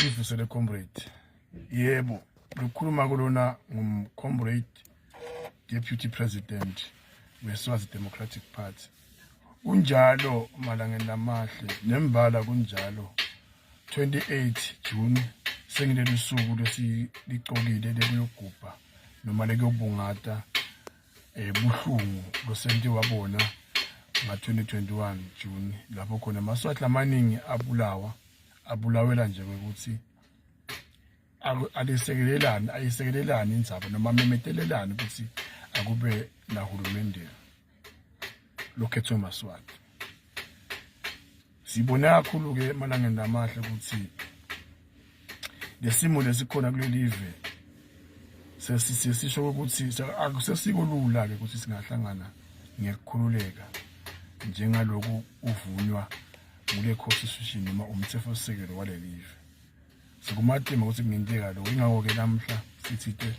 Sivusele comrade. Yebo, lokhuluma kulona ngumcomrade deputy president weSwazi Democratic Party. Kunjalo malangeni lamahle nembala kunjalo. 28 June sengileli suku lesilicokile lekuyogubha noma lekuyobungata eh buhlungu losentiwa bona nga-2021 June lapho khona amaswati amaningi abulawa abulawela nje ukuthi alisekelelani ayisekelelani indzaba noma amemetelelani ukuthi akube nahulumende lokhethwe maswati. Sibone kakhulu-ke emalangeni lamahle ukuthi lesimo lesikhona kuleli live sesisho ukuthi akusesiko lula-ke ukuthi singahlangana ngekukhululeka njengaloku uvunywa ngule constitution noma umthethosisekelo waleli live. Sekumatima ukuthi kungenteka lokho, ingakho-ke namhla sithi-ke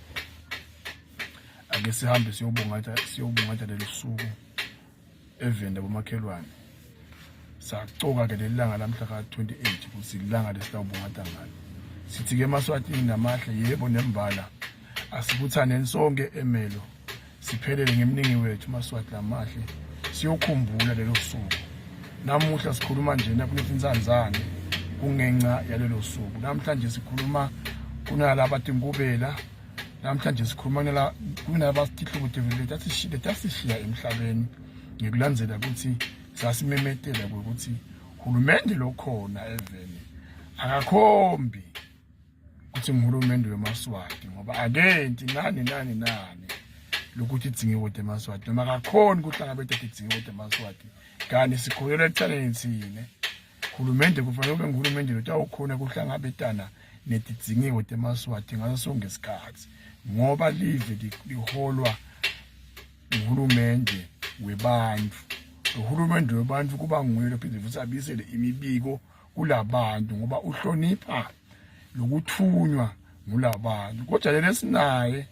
ake sihambe siyobungata siyobungata leli suku eveni labomakhelwane. Sacoka-ke leli langa lamhla ka-28 ukuthi ilanga lesitawubungata ngalo. Sithi-ke emaSwatini namahle yebo nembala asibuthaneni sonke eMelo siphelele ngeminingi wethu maSwati lamahle siyokhumbula lelo suku. Namuhla sikhuluma njena kunetinsanzane kungenxa yalelo suku. Namhlanje sikhuluma kunalaba tinkubela, namhlanje sikhuluma kunalaba tihlobo letasishiya emhlabeni ngekulandzela ukuthi sasimemetela ukuthi hulumende lokhona eveni akakhombi ukuthi nguhulumende wemaSwati ngoba akenti nani nani nani lokuthi idzingiwe temaSwati noma akakhoni kuhlangabeta tidzingiwe temaSwati kanti sikholelwa ekucaleni thine hulumende kufanele ube nguhulumende lotawukhona kuhlangabetana netidzingiwe temaSwati ngaso sonke isikhathi ngoba live liholwa nguhulumende webantfu. Lo hulumende webantfu kuba nguye lophinde futhi abisele imibiko kulabantu ngoba uhlonipha lokuthunywa ngulabantu. Kodwa leli esinaye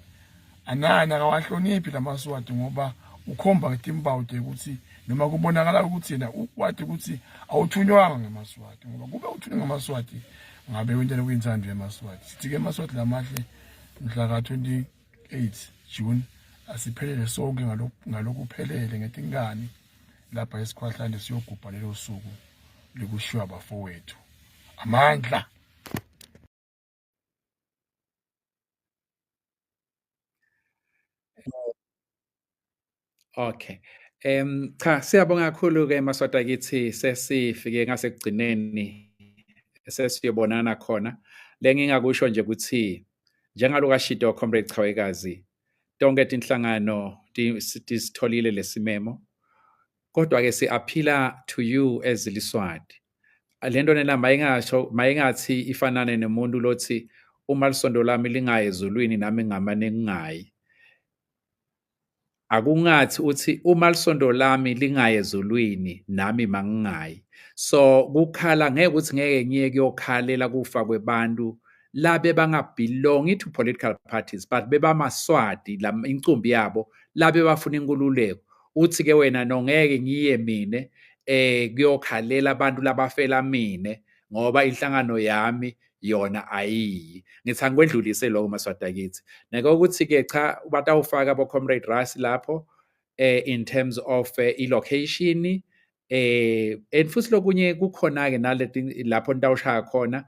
anani akawahloniphi lamaswati ngoba ukhomba ngetimpawu ukuthi noma kubonakala ukuthi yena ukwati ukuthi awuthunywanga ngamaswati ngoba kube uthunywe ngamaswati ngabe wentela kuyinthando yamaswati. Sithi-ke amaswati lamahle mhla ka-28 June asiphelele sonke ngalokuphelele ngetinkani lapha esikhwahlane siyogubha lelo suku likushiywa bafowethu. Amandla! Okay. Cha siyabonga kakhulu ke maswati akithi sesifike ngasekugcineni sesiyobonana khona. Lengingakusho nje ukuthi njengaloku ashito Comrade Chawekazi tonke tinhlangano tisitholile lesimemo kodwa ke si-aphila to you as Liswati. Lento lena mayingasho mayingathi ifanane nomuntu lothi uma lisondo lami lingayi ezulwini nami ngamane ngingayi. Akungathi uthi uma lisondo lami lingayi ezulwini nami mangingayi. So kukhala ngeke ukuthi ngeke ngiye kuyokhalela kufa kwebantu labe bangabelongi to political parties but bebamaswati la incumbi yabo labe bafuna inkululeko. Uthi ke wena no ngeke ngiye mine eh kuyokhalela abantu labafela mine ngoba inhlangano yami yona ayiyi. Ngithi angikwedlulise lokho maswati akithi. Nekokuthi-ke cha batawufaka bo-Comrade Russ lapho eh in terms of eh, i-location eh and futhi lokunye kukhona-ke naleti lapho nitawushaya khona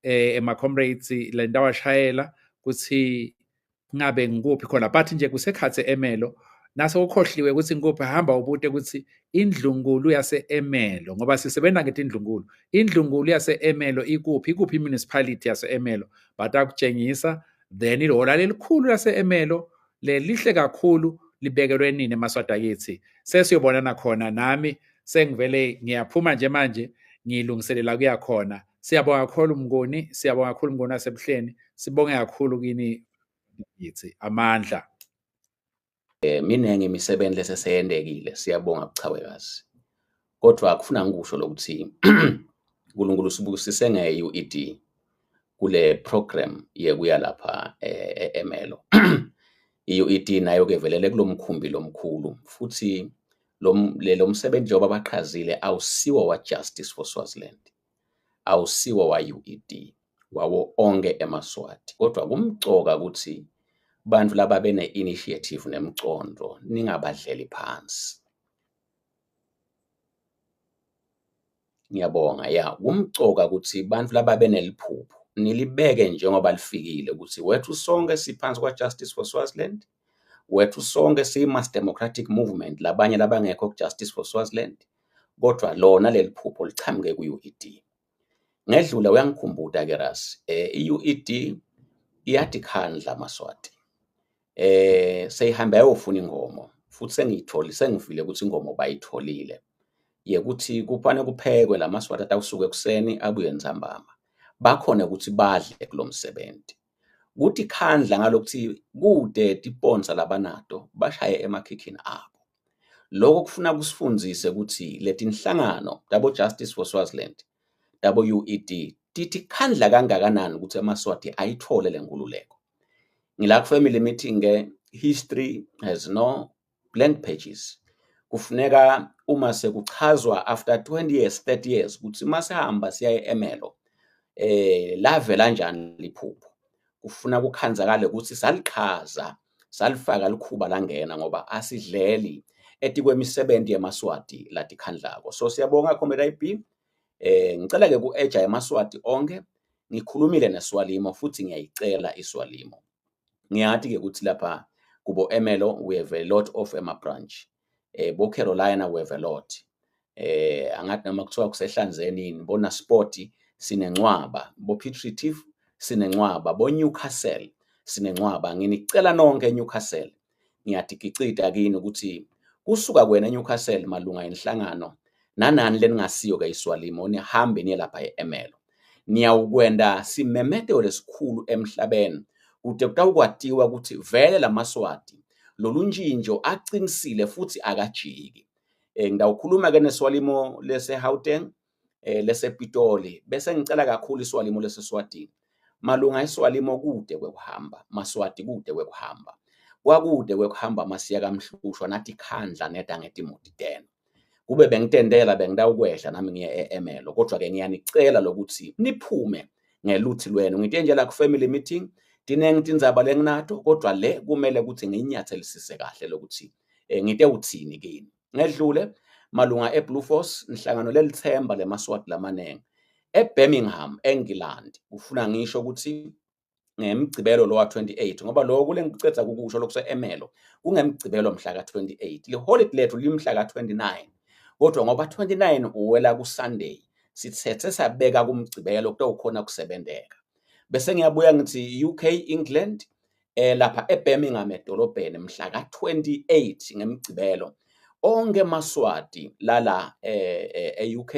eh ema-comrades le nitawashayela ukuthi ngabe ngikuphi khona but nje kusekhathe emelo nase ukhohliwe ukuthi ngikuphi hamba ubute ukuthi indlunkulu yase-emelo ngoba sisebenza ngetindlunkulu indlunkulu yase-emelo ikuphi ikuphi i-municipality yase-emelo batakutshengisa then ihhola lelikhulu lase-emelo lelihle kakhulu libekelwe nini emaswati akithi sesiyobonana khona nami sengivele ngiyaphuma nje manje ngilungiselela kuya khona. Siyabonga kakhulu Mnguni, siyabonga kakhulu Mnguni waseBuhleni, sibonge kakhulu kini ngithi amandla. Eh miningi imisebenzi leseseyendekile siyabonga buchawekazi. Kodwa kufuna ngikusho lokuthi uNkulunkulu usibusise nge-UED kule program yekuya lapha eh, e-Emelo. I-UED nayo ke velele kulomkhumbi lomkhulu futhi lo msebenzi njengoba baqhazile awusiwo wa-Justice for Swaziland, awusiwo wa-U_E_D. wawo onke emaSwati. Kodwa kumcoka ukuthi bantfu lababe ne-initiative nemcondvo ningabadleli phansi. Ngiyabonga. Ya, kumcoka ukuthi bantfu lababe neliphupho nilibeke njengoba lifikile ukuthi wethu sonke siphansi kwa-Justice for Swaziland, wethu sonke siyi-Mass Democratic Movement, labanye labangekho ku-Justice for Swaziland, kodwa lona leli phupho lichamuke ku-UED. Ngedlula uyangikhumbuta ke Ras, i-UED iyatikhandla maSwati. Seyihambe yayofuna ingomo futhi sengiyitholi sengivile ukuthi ingomo bayitholile yekuthi kufanele kuphekwe la maSwati atawusuka ekuseni abuye ntsambama bakhone ukuthi badle kulo msebenzi. Kutikhandla ngalokuthi kude tiponsa labanato bashaye emakhikhini abo. Lokho kufuna kusifundzise ukuthi letinhlangano tabo Justice for Swaziland, tabo UED titikhandla kangakanani ukuthi emaSwati ayithole le nkululeko. Ngila ku-family meeting ke history has no blank pages. Kufuneka uma sekuchazwa after 20 years, 30 years ukuthi masihamba siya e-Ermelo lavela njani liphupho. Kufuna kukhanzakale ukuthi salichaza salifaka likhuba langena ngoba asidleli etikwemisebenzi yemaSwati latikhandlako. So siyabonga Comrade IB. Ngicela ke ku-eja emaSwati onke ngikhulumile neSwalimo futhi ngiyayicela iSwalimo. Ngiyati ke ukuthi lapha kubo Ermelo we have a lot of ema branch. Bo Carolina we have a lot. Angathi noma kuthiwa kusehlanzeni yini bona Sport sinencwaba, bo Piet Retief sinencwaba, bo Newcastle sinencwaba. Nginicela nonke eNewcastle ngiyatigicida kini ukuthi kusuka kwena eNewcastle malunga enhlangano nanani leningasiyo ke iSwalimo nihambe niye lapha e-Ermelo. Niyawukwenda simemetelo lesikhulu emhlabeni kude kutawukwatiwa ukuthi vele lamaSwati lolu ntshintsho aqinisile futhi akajiki. Ngitawukhuluma ke neSwalimo lese-Gauteng lesePitoli bese ngicela kakhulu iSwalimo leseSwatini. Malunga eSwalimo kude kwekuhamba, maSwati kude kwekuhamba. Kwakude kwekuhamba masiya kaMhlushwa nathi khandla neda ngetimoti tenu. Kube bengitendela bengitawukwehla nami ngiye e-Ermelo kodwa ke ngiyanicela lokuthi niphume ngeluthi lwenu. Ngite nje la ku-family meeting tinengi tindzaba lenginato kodwa le kumele ukuthi nginyathelisise kahle lokuthi ngite uthini kini. Ngedlule malunga eBlue Force inhlangano lelithemba lemaSwati lamanengi eBirmingham eNgilandi kufuna ngisho ukuthi ngemgcibelo lo wa-28 ngoba lokho kulengicetha kukusho lokuse-Ermelo kungemgcibelo mhla ka-28 liholidi lethu limhla ka-29 kodwa ngoba 29 uwela ku-Sunday sithethe sabeka kumgcibelo kutawukhona kusebenteka. Bese ngiyabuya ngithi UK England lapha eBirmingham edolobheni mhla ka-28 ngemgcibelo onke emaSwati lala e-UK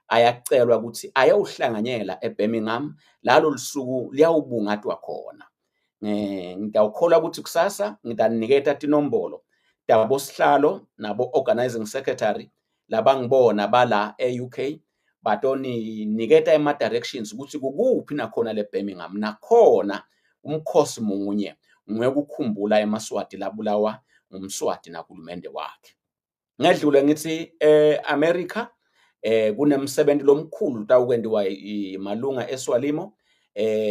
ayacelwa ukuthi ayewuhlanganyela eBirmingham lalo lusuku liyawubungatwa khona. Ngitawukholwa ukuthi kusasa ngitaniketa tinombolo tabo sihlalo nabo organizing secretary labangibona bala e-UK batoniniketa ema-directions ukuthi kukuphi nakhona le Birmingham nakhona umkhosi munye ngwekukhumbula emaSwati labulawa ngumSwati nahulumende wakhe. Ngedlule ngithi e-America kunemsebenzi lomkhulu tawukwentiwa malunga eSwalimo.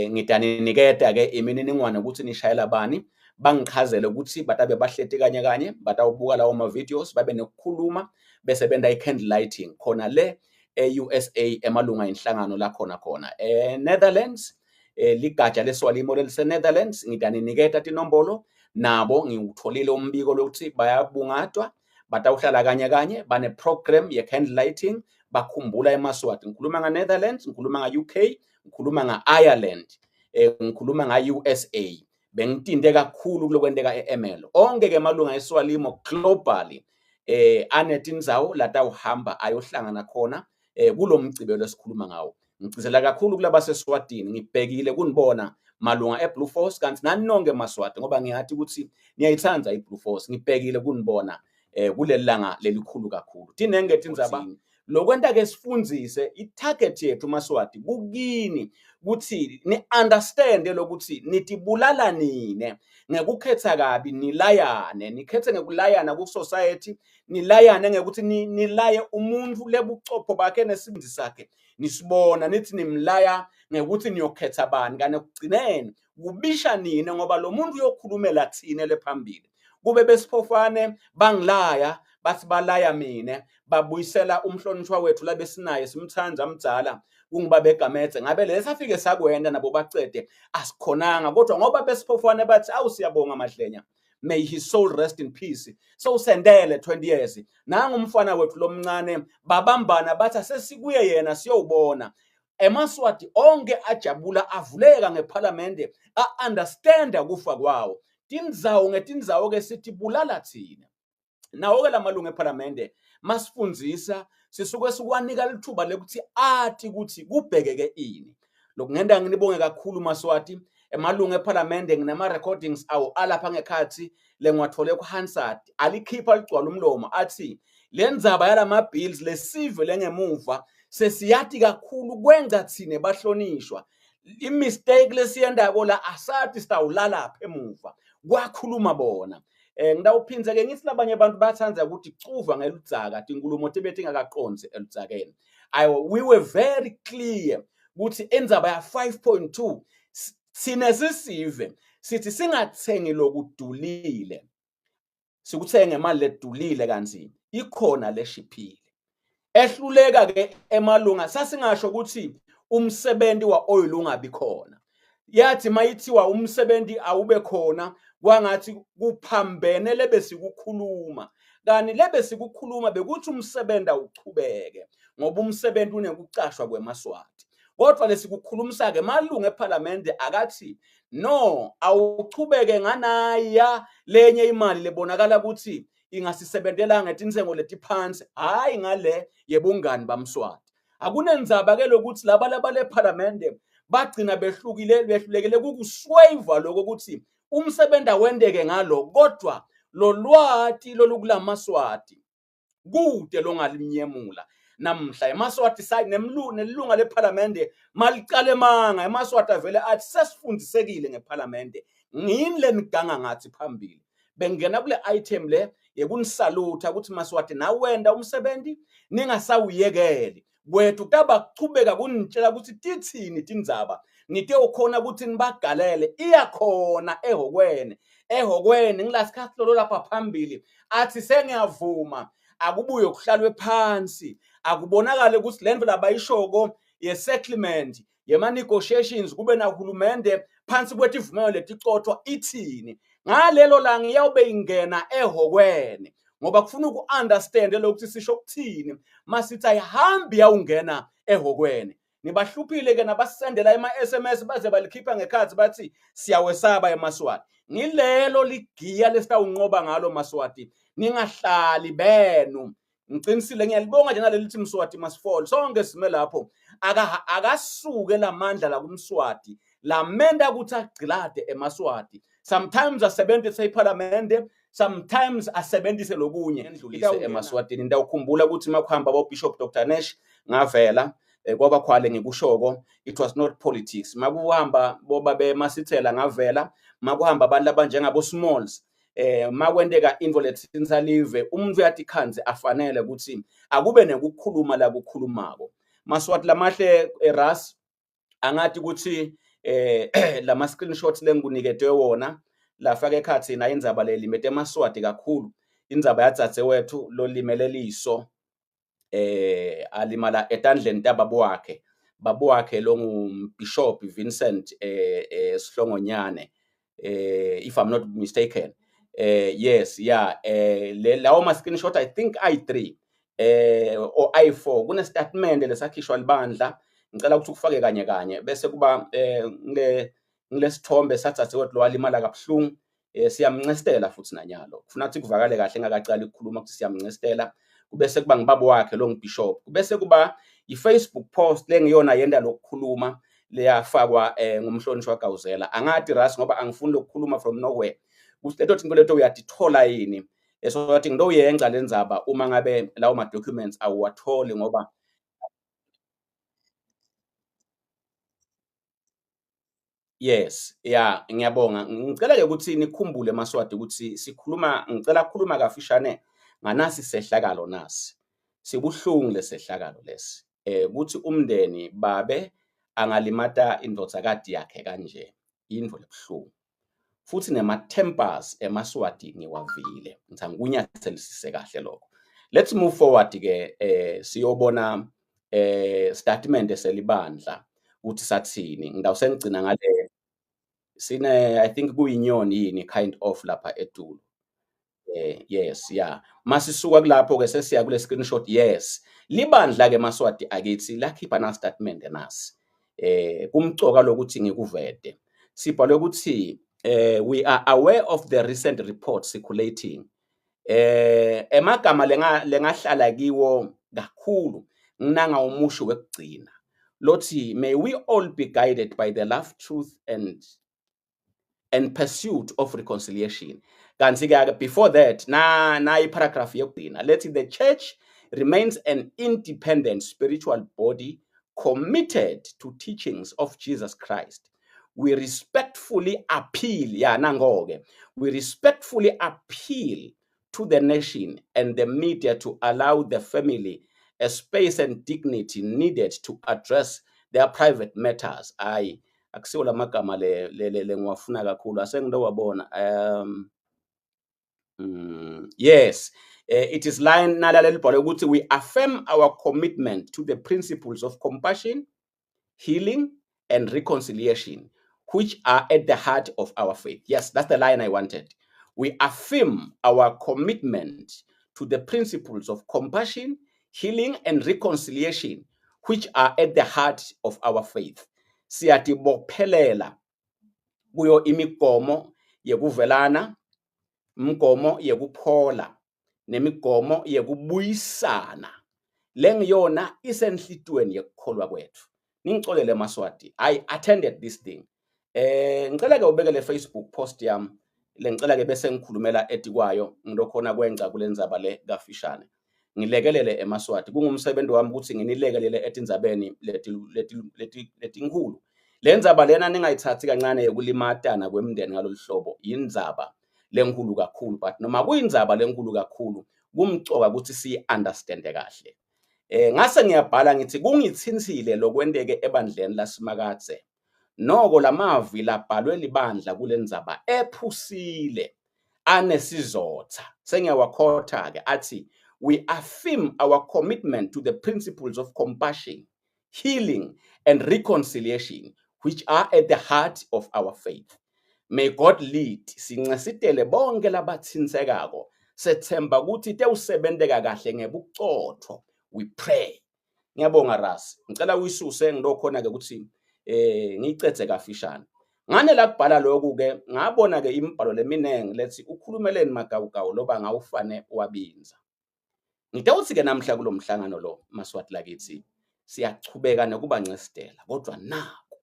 Ngitaniniketa ke imininingwane ukuthi nishayela bani bangichazele ukuthi batabe bahleti kanye kanye batawubuka lawo ma-videos babe nokukhuluma bese benta i-candle lighting khona le e-USA emalunga inhlangano la khona khona e-Netherlands. Ligatsha leSwalimo lelise-Netherlands ngitaniniketa tinombolo nabo ngiwutholile umbiko lokuthi bayabungatwa batawuhlala kanye kanye bane program ye-candle lighting bakhumbula emaSwati. Ngikhuluma nga-Netherlands, ngikhuluma nga-UK, ngikhuluma nga-Ireland, ngikhuluma nga-USA. Bengitinte kakhulu kulokwenteka e-Ermelo. Onke ke malunga eSwalimo globally anetindzawo latawuhamba ayohlangana khona kulomgcibelo esikhuluma ngawo. Ngigcizela kakhulu kulabaseswatini, ngibhekile kunibona malunga e-Blue Force kanti nani nonke maSwati ngoba ngiyathi ukuthi niyayithanda i-Blue Force. Ngibhekile kunibona kuleli langa lelikhulu kakhulu. Tinenge tindzaba lokwenta ke sifundzise i-target yethu maSwati kukini Ukuthi ni understand lokuthi nitibulala nine ngekukhetha kabi, nilayane, nikhethe ngekulayana ku society, nilayane ngekuthi nilaye umuntu lebucopho bakhe nesibindi sakhe, nisibona nithi nimlaya ngekuthi niyokhetha bani, kane ekugcineni kubisha nine, ngoba lo muntu uyokhulumela thine lephambili. Kube besiphofane bangilaya, bathi balaya mine, babuyisela umhlonishwa wethu labesinaye simthanda amdzala kungibabe Gamedze, ngabe lesafike sakwenda nabo bacede asikhonanga, kodwa ngoba besiphofane bathi awu siyabonga Madlenya, may his soul rest in peace, so sendele 20 years nangu umfana wethu lomncane, babambana bathi asesikuye yena siyowubona. EmaSwati onke ajabula, avuleka ngephalamende, a-understanda kufa kwawo. Tindzawo ngetindzawo ke sithi bulala thina. Nawo ke lamalungu ephalamende masifundzisa sisuke sikwanika lithuba lekuthi ati ukuthi kubhekeke ini. Lokungenda nginibonge kakhulu Maswati, emalungu ephalamende nginama recordings awo alapha ngekhathi lengiwathole ku Hansard, alikhipha ligcwala umlomo athi le ndzaba yalama bills lesive lengemuva sesiyati kakhulu kwenza thine bahlonishwa, i-mistake lesiyendako la asathi sitawulala lapha emuva, kwakhuluma bona. Ngitawuphindza ke ngithi labanye abantu batsandza ukuthi cuva ngeludzaka, tinkulumo tibe tingakaqondzi eludzakeni. We were very clear ukuthi endzaba ya 5.2 thine sisive sithi singathengi lokudulile, sikuthenge ngemali ledulile kanti ikhona leshiphile. Ehluleka ke emalunga, sasingasho ukuthi umsebenzi wa oil ungabi khona, yathi mayithiwa umsebenzi awube khona kwangathi kuphambene lebe sikukhuluma, kani lebe sikukhuluma bekuthi umsebenzi awuchubeke ngoba umsebenzi unekucashwa kwemaSwati. Kodwa lesikukhulumisa ke malungu eParliament akathi no, awuchubeke nganaya lenye imali lebonakala ukuthi ingasisebentela ngetintsengo letiphansi, hayi ngale yebungani bamSwati. Akunendzaba ke lokuthi laba labale Parliament bagcina behlukile, behlulekile kukuswayiva lokho ukuthi umsebenzi awenteke ngalo, kodwa lolwati lolukulamaswati kude longalimnyemula namhla emaSwati nelunga leParliament malicale manga emaSwati avele athi sesifundisekile ngeParliament, ngini leniganga ngathi phambili. Bengena kule item le yekunisalutha ukuthi maSwati nawenda umsebenzi ningasawuyekeli kwethu kutaba kuchubeka kunitshela ukuthi tithini tindzaba, nite ukhona ukuthi nibagalele iyakhona ehokweni. Ehokweni ngilasikhathi lolo lapha phambili athi sengiyavuma akubuye kuhlalwe phansi, akubonakale ukuthi lento labayishoko ye-settlement yema-negotiations kube nahulumende phansi kwetivumelwano leticothwa ithini. Ngalelo langa iyawube ingena ehokweni ngoba kufuna uku-understand lokuthi sisho ukuthini masithi ayihambi yawungena ehokweni. Nibahluphile ke nabasendela ema-SMS baze balikhipha ngekhathi bathi siyawesaba emaSwati. Ngilelo ligiya lesitawunqoba ngalo maSwati, ningahlali benu. Ngiqinisile ngiyalibonga nje naleli lithi Mswati must fall, sonke sime lapho. Akasuke lamandla la kumSwati lamenda ukuthi agcilade emaSwati. Sometimes asebenzise iParliament, sometimes asebenzise lokunye. Endlulise emaSwatini. Ngiyakhumbula ukuthi makuhamba bo Bishop Dr Nash ngavela kwaba khwale ngikushoko, it was not politics. Makuhamba boba bemasithela ngavela, makuhamba abantu abanjengabo Smalls, makwenteka into letsintsa live umuntu uyathi khanze afanele ukuthi akube nekukhuluma la kukhulumako. Maswati lamahle eras angathi ukuthi lama screenshots lengikuniketwe wona lafaka ekhathi na indzaba lelimete emaSwati kakhulu, indzaba yadzadze wethu lolimele liso alimala etandleni tababo wakhe, babo wakhe longuBishop Vincent Sihlongonyane, if I'm not mistaken, yes, yeah, le lawo ma screenshot I think i3 or i4 kune statement lesakhishwa libandla. Ngicela ukuthi ukufake kanye kanye bese kuba ngile ngilesithombe satsatse wethu lowalimala kabuhlungu. Siyamncestela futhi nanyalo kufuna ukuthi kuvakale kahle engakacali ukukhuluma ukuthi siyamncestela, kubese kuba ngibaba wakhe lo ngibishop, kubese kuba i-Facebook post lengiyona yenda lokukhuluma leyafakwa ngumhlonishwa Gawuzela. Angadi ras ngoba angifuni lokukhuluma from nowhere ukuthi leto tinto leto uyatithola yini, so wathi ngitoyenza lendzaba uma ngabe lawo ma documents awuwatholi ngoba Yes, yeah, ngiyabonga. Ngicela ke ukuthi nikhumbule maSwati ukuthi sikhuluma, ngicela ukukhuluma kafishane nganasi sehlakalo nasi. Sibuhlungu lesehlakalo lesi. Ukuthi umndeni babe angalimata indvodzakati yakhe kanje, yintfo lebuhlungu. Futhi nema-tempers emaSwati ngiwavile. Ngithi angikunyathelisise kahle lokho. Let's move forward ke, siyobona statement selibandla ukuthi sathini. Ngidawuse ngigcina ngale sine, I think kuyinyoni yini kind of lapha etulo. Yes, yeah. Masisuka kulapho ke sesiya kule screenshot. Yes. Libandla ke maSwati akithi lakhipha na statement nasi. Kumcoka lokuthi ngikuvete. Sibhalwe ukuthi we are aware of the recent report circulating. Emagama lengahlala kiwo kakhulu nginanga umusho wekugcina lothi may we all be guided by the love, truth and pursuit of reconciliation. Kanti ke before that na i-paragraph yokugcina lethi the church remains an independent spiritual body committed to teachings of Jesus Christ. We respectfully appeal, ya nango-ke, we respectfully appeal to the nation and the media to allow the family a space and dignity needed to address their private matters. Ayi, akusiwo lamagama le ngiwafuna kakhulu, asengilowabona. Yes, it is line nalala libhalwe ukuthi we affirm our commitment to the principles of compassion, healing, and reconciliation, which are at the heart of our faith. Yes, that's the line I wanted. We affirm our commitment to the principles of compassion, healing, and reconciliation, which are at the heart of our faith. Siyatibophelela kuyo imigomo yekuvelana, imigomo yekuphola, nemigomo yekubuyisana. Lengiyona isenhlitweni yekukholwa kwethu. Ningicolele maSwati, I attended this thing. Ngicela ke ubeke le Facebook post yami, lengicela ke bese ngikhulumela etikwayo ngilokhona kwenca kulendzaba le kafishane. Ngilekelele emaSwati, kungumsebenzi wami ukuthi nginilekelele etindzabeni letinkulu. Le ndzaba lena ningayithathi kancane yokulimatana kwemndeni ngalolu hlobo, yindzaba lenkulu kakhulu, but noma kuyindzaba lenkulu kakhulu kumcoka ukuthi siyi-understande kahle. Ngase ngiyabhala ngithi kungithinthile lokwenteke ebandleni laSimakadze. Noko lamavi labhalwe libandla kulendzaba ephusile anesizotha. Sengiyawakhotha ke athi we affirm our commitment to the principles of compassion, healing and reconciliation, which are at the heart of our faith. May God lead sincesitele bonke labathintekako, sethemba ukuthi tewusebenteka kahle ngebucotho. We pray. Ngiyabonga Ras, ngicela uyisuse ngilokhona ke ukuthi ngiyicedze kafishane. Ngane la kubhala lokhu ke ngabona ke imibhalo leminengi lethi ukhulumeleni Magawugawu loba ngawufane wabinza. Ngidawuthi ke namhla kulomhlangano lo maSwati lakithi siyachubeka nokubancestela, kodwa naku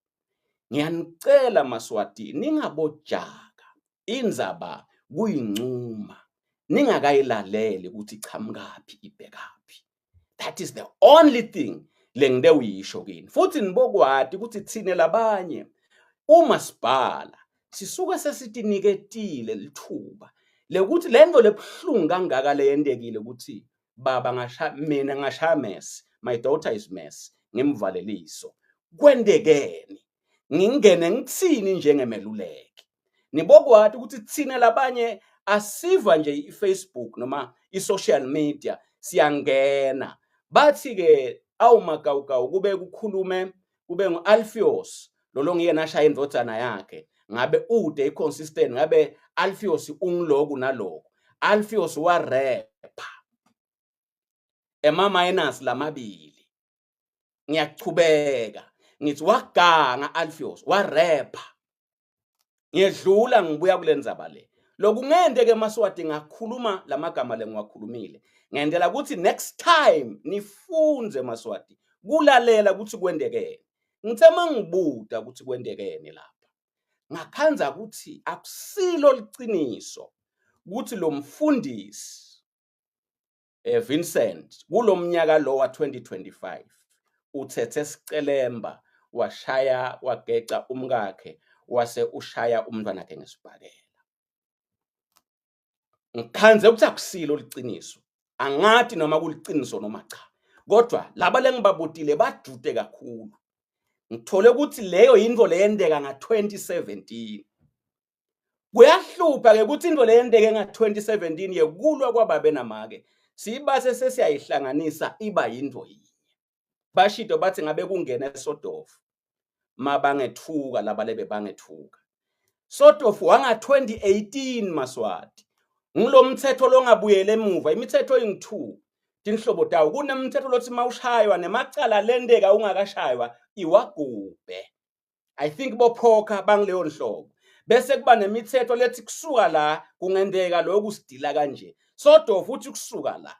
ngiyanicela maSwati ningabojaka indzaba kuyincuma ningakayilaleli ukuthi iqhamukaphi ibhekaphi. That is the only thing lengide uyisho kini. Futhi nibokwati ukuthi thine labanye uma sibhala sisuke sesitiniketile lithuba lekuthi lento lebuhlungu kangaka leyentekile ukuthi baba ngasha mina ngasha mess, my daughter is mess, ngimvaleliso kwentekeni ngingene ngithini njengemeluleki. Nibokwati ukuthi thina labanye asiva nje iFacebook noma i-social media siyangena bathi ke awu Magawugawu kube kukhulume kube ngu-Alpheus lolo ngiyena ashaya indvodzana yakhe, ngabe ude i-consistent, ngabe Alpheus ungiloku naloku. Alpheus warepha ema minus lamabili. Ngiyachubeka ngithi waganga Alpheus warepha. Ngiyedlula ngibuya kule ndzaba le. Lokungente ke maSwati ngakhuluma lamagama lengiwakhulumile, ngendlela ukuthi next time nifunze maSwati kulalela ukuthi kwentekeni. Ngithe mangibuta ukuthi kwentekeni lapha, ngakhandza ukuthi akusilo liciniso ukuthi lo mfundisi Vincent kulomnyaka lo wa 2025 uthethe sicelemba Washaya wageca umkakhe wase ushaya umntwanakhe ngesibhakela. Ngikhandze ukuthi akusilo liciniso, angati noma kuliciniso noma cha, kodwa laba lengibabutile badude kakhulu. Ngithole ukuthi leyo yinto leyenteka nga-2017. Kuyahlupha ke ukuthi into leyenteke nga-2017 yekulwa kwababe namake siyibase sesiyayihlanganisa iba yinto yinye. Bashido bathi ngabe kungena eSodofu mabangethuka laba lebe bangethuka. Sodofu wanga-2018 Maswati ngilo mthetho longabuyele emuva, imithetho ingu-2 tinhlobo tawo. Kunemthetho lothi mawushaywa nemacala lenteka ungakashaywa iwagubhe. I think bophokha bangileyo nhlobo. Bese kuba nemithetho lethi kusuka la kungenteka lokhu sidila kanje. Sodofu uthi kusuka la.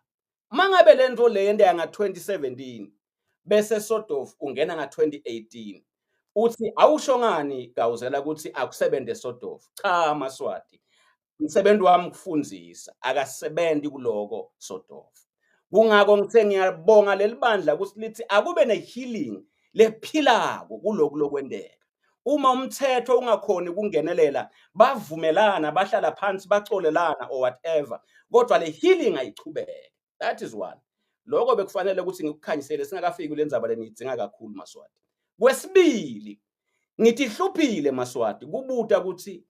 Mangabe lento le yenteka nga-2017 bese Sodofu ungena nga-2018 uthi awusho ngani Gawuzela ukuthi akusebenze Sodofu? Cha Maswati, umsebenzi wami ukufundzisa, akasebenzi kuloko Sodofu. Kungako ngithe ngiyabonga leli bandla ukuthi lithi akube ne-healing lephilako kuloku lokwenteka. Uma umthetho ungakhoni ukungenelela, bavumelana, bahlala phansi, bacolelana or whatever, kodwa le healing ayichubeke. That is one. Lokho bekufanele ukuthi ngikukhanyisele singakafiki kule ndzaba leniyidzinga kakhulu Maswati. Kwesibili, ngithi hluphile Maswati kubuta ukuthi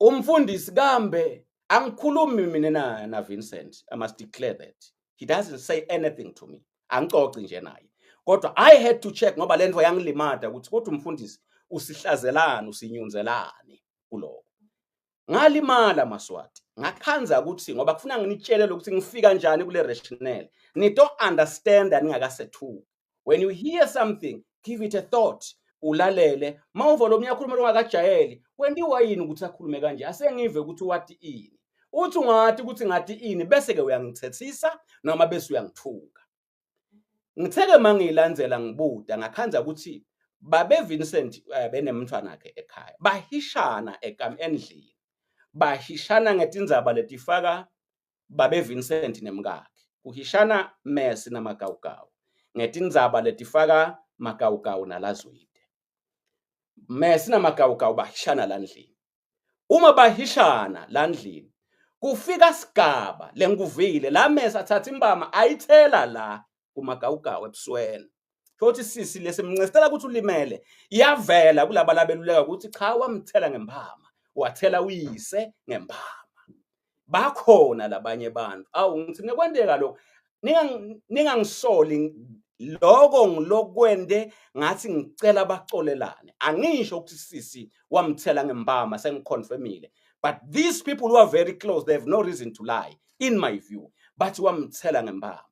umfundisi kambe angikhulumi mina na Vincent. I must declare that he doesn't say anything to me, angicoci nje naye, kodwa I had to check ngoba lento yangilimata ukuthi kodwa umfundisi usihlazelani, usinyunzelani kuloko. Ngalimala Maswati, ngakhanza ukuthi ngoba kufuna nginitshele lokuthi ngifika kanjani kule rationale, nito understand ningakasethuki. When you hear something, give it a thought, ulalele. Mawuva lo munye akhuluma longakajayeli, kwentiwa yini ukuthi akhulume kanje? Asengive ukuthi wathi ini. Uthi ungathi ukuthi ngathi ini, bese ke uyangithethisa noma bese uyangithuka. Ngitheke mangiyilandzela ngibuda ngakhanza ukuthi babe Vincent benemntwana wakhe ekhaya, bahishana ekam endlini, bahishana ngetindzaba letifaka babe Vincent nemkakhe, kuhishana Mercy naMagawugawu ngetindzaba letifaka Magawugawu naLaZwide. Mercy naMagawugawu bahishana landlini. Uma bahishana landlini kufika sigaba lengikuvile la Mercy athatha impama ayithela la kuMagawugawu ebusweni. Futhi sisi lesimncestela ukuthi ulimele iyavela kulaba labeluleka ukuthi cha wamthela ngempama, wathela uyise ngempama. Bakhona labanye abantu. Awu ngithi nekwenteka lokho, ningangisoli lokho ngilokwende ngathi ngicela bacolelane. Angisho ukuthi sisi wamthela ngempama, sengiconfirmile, but these people who are very close, they have no reason to lie in my view, but wamthela ngempama.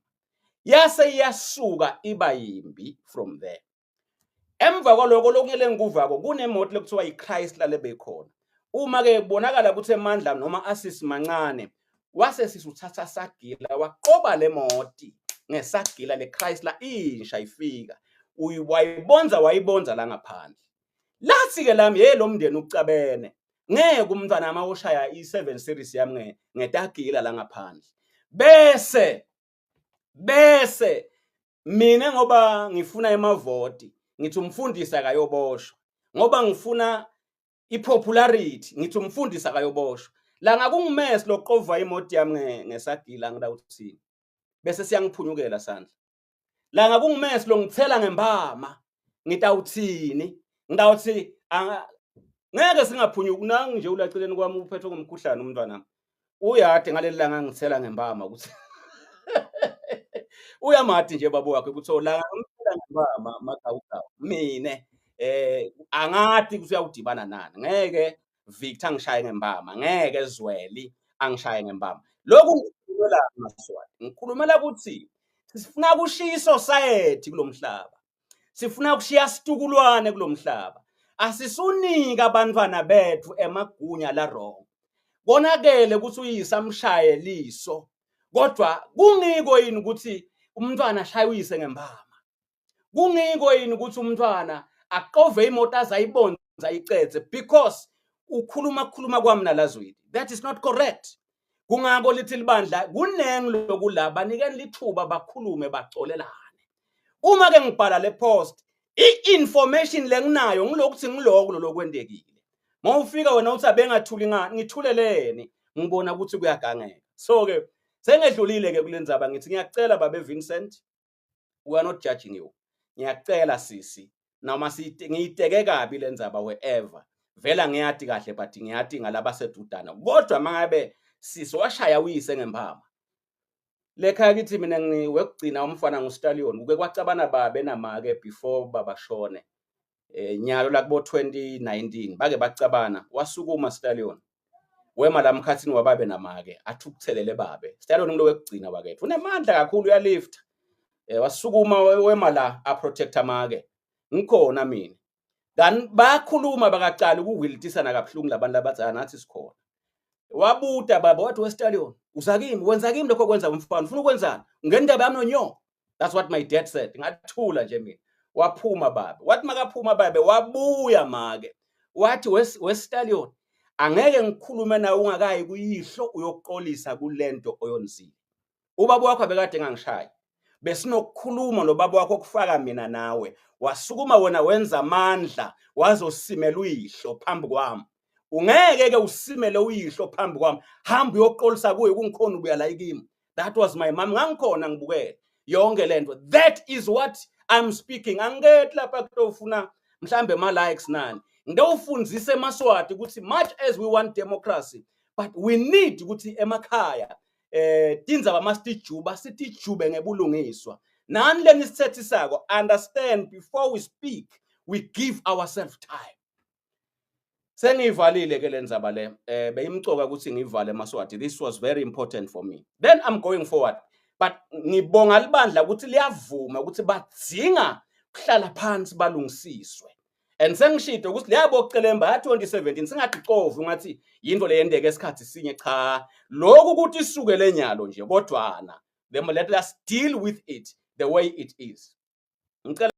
Yase iyasuka iba yimbi from there. Emva kwaloko lokunye lengikuvako kunemoto lekuthiwa iChrysler lebekhona. Uma ke kubonakala ukuthi emandla noma asisi mancane, wase sisuthatha sagila waqoba le moti ngesagila le Chrysler insha ifika, wayibonza wayibonza la ngaphandle. Lathi ke lami hey lo mndeni ucabene, ngeke umntwana ama ushaya i7 series yami ngetagila la ngaphandle. Bese mina ngoba ngifuna emavoti ngithi umfundisi akayoboshwa, ngoba ngifuna ipopularity ngithi umfundisi akayoboshwa. La ngakungimesi loqova imoti yami ngesagila ngilawuthini, bese siyangiphunyukela sandla. La ngakungimesi longithela ngempama ngitawuthini, ngitawuthi ngeke singaphunyuki. Nangu nje ulaceleni kwami uphethwe ngumkhuhlane umntwana uyade ngaleli langa ngithela ngempama ukuthi uyamati nje baba wakhe ukuthi la ngithela ngempama Magawugawu mina angati ukuthi uyawudibana nani. Ngeke Victor angishaye ngempama, ngeke Zweli angishaye ngempama. Lokhu ngikhulumela Maswati, ngikhulumela ukuthi sifuna kushiya isociety kulomhlaba, sifuna kushiya situkulwane kulomhlaba. Asisunika abantwana bethu emagunya la wrong. Konakele ukuthi uyise amshaye liso, kodwa kungiko yini ukuthi umntwana ashaye uyise ngempama? Kungiko yini ukuthi umntwana aqove imoto azayibonza icethe because ukhuluma kukhuluma kwami nalazwini? That is not correct. Kungako lithi libandla kunengi lokulaba, banikeni lithuba bakhulume bacolelane. Uma ke ngibhala le post I-information lenginayo ngilokuthi ngiloko lolokwentekile. Mawufika wena uthi abengathuli ngani, ngithuleleni ngibona ukuthi kuyagangeka. So ke sengedlulile ke kulendzaba ngithi ngiyacela babe Vincent we are not judging you. Ngiyacela sisi noma ngiyiteke kabi lendzaba wherever vela ngiyati kahle but ngiyati ngalabasedudana kodwa mangabe sisi washaya uyise ngempama lekhaya kithi mina ngiwekugcina umfana ngustallion kuke kwacabana babe namake before baba shone eh nyalo lakubo 2019 bake bacabana wasukuma stallion wema la mkhathini wababe namake athukuthelele babe stallion ngilo wekugcina wakethu unemandla kakhulu uyalift eh wasukuma wema la a protector make ngikhona mina kanti bayakhuluma bakacala ukuwiltisana kabuhlungu labantu abadzala nathi sikhona wabuta baba wathi westallion uza kimi wenza kimi lokho kwenza umfana ufuna ukwenzani ngendaba yami nonyoko that's what my dad said ngathula nje mina waphuma baba wathi makaphuma babe wabuya make wathi westallion angeke ngikhulume nawe ungakayi kuyihlo uyokuxolisa kulento oyonzile ubaba wakho abekade engangishayi besinokukhuluma nobaba wakho okufaka mina nawe wasukuma wena wenza amandla wazosimela uyihlo phambi kwami ungeke ke usimele uyihlo phambi kwami hamba uyoxolisa kuye kungikhona ubuya la kimi that was my mom ngangikhona ngibukele yonke lento that is what i'm speaking angikethi lapha kutofuna mhlambe ma likes nani ngidewufundisa emaswati ukuthi much as we want democracy but we need ukuthi emakhaya eh tindzaba masitijuba sitijube ngebulungiswa nani lenisithethisako understand before we speak we give ourselves time sengiyivalile ke lenzaba le eh beyimcoka ukuthi ngivale maswati this was very important for me then i'm going forward but ngibonga libandla ukuthi liyavuma ukuthi badzinga kuhlala phansi balungisiswe and sengishilo ukuthi leyabo celemba ya 2017 singathi covi ungathi yinto leyendeke esikhathi sinye cha lokhu ukuthi isuke lenyalo nje kodwana then let us deal with it the way it is ngicela.